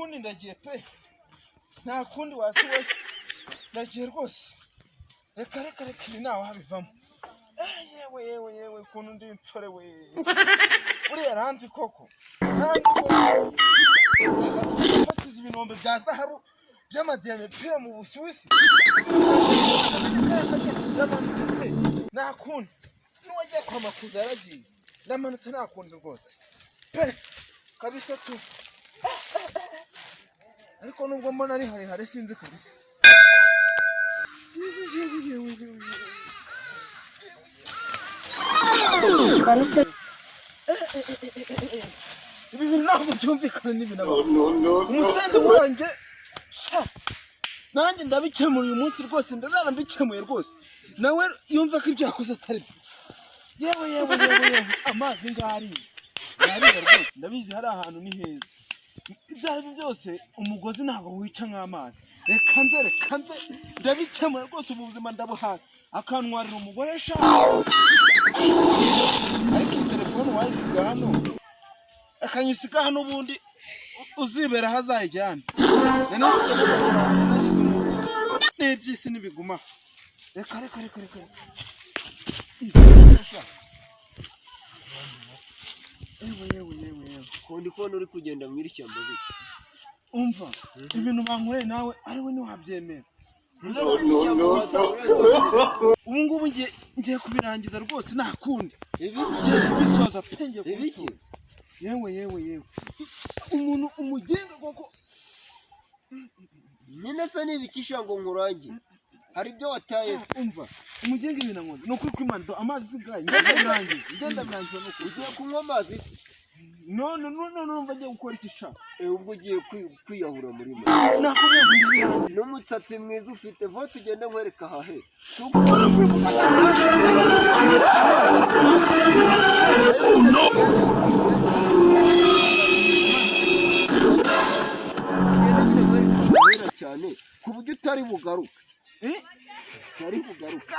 Kundi ndagiye pe, nta kundi wasi we, ndagiye rwose. Reka reka reka, ibi ntawe habivamo. Yewe yewe yewe, ukuntu ndi insore we! Buriya aranzi koko, aranzi koko. Pakiza ibinombe bya zahabu by'amadiyama pire mu Busuwisi. Ndamanutse pe, nta kundi. N'uwagiye kwa Makuza yaragiye. Ndamanutse, nta kundi rwose pe, kabisa tu. Ariko nubwo mbona ari harehare, sinzi kabisa. Yewe yewe yewe yewe yewe! Ibi bintu ntabwo byumvikana n'ibintu. Umusenzi wanjye sha, nanjye ndabikemuye uyu munsi rwose, ndarara mbikemuye rwose, nawe yumva ko ibyo yakoze atari byo. Yewe yewe yewe yewe, amazi ngari ngariya rwose, ndabizi hari ahantu ni heza. Ibyo ari byo byose, umugozi ntabwo wica nk'amazi. Reka nze, reka nze, ndabikemuye rwose. Ubu buzima ndabuhaye, akantwarira umugore sha. Ariko iyi telefone wayisiga hano, akanyisiga hano, ubundi uzibera aho azayijyana. Nari mfite n'amafaranga nashyize mu n'iby'isi ntibiguma. Reka reka reka reka reka. Yewe yewe yewe yewe! Ko ndi kubona uri kugenda mu iri shyamba bite? Umva, ibintu bankoreye nawe ariwe ntiwabyemera. Ubu ngubu ngiye kubirangiza rwose, nta kundi. Ngiye kubisoza pe, ngiye Ibiki? kubisoza. Yewe yewe yewe, umuntu umugenga koko! Nyine se ni ibiki ngo nkurangire? Hari ibyo wataye se? Umva, umugenga ibintu ankoze, ni ukuri kw'Imana. Do amazi sigaye, ngenda birangiza, ngenda birangiza, ni ukuri. Ugiye kunywa amazi se? None none numva agiye gukora iki sha? Ubwo ugiye kwiyahura muri make. Nakubwiye ngo ndabirangiza. N'umusatsi mwiza ufite, vuba tugende nkwereka ahahe. Tugende nyine nkwereka ahahera cyane ku buryo utari bugaruke. Eh? Utari bugaruke.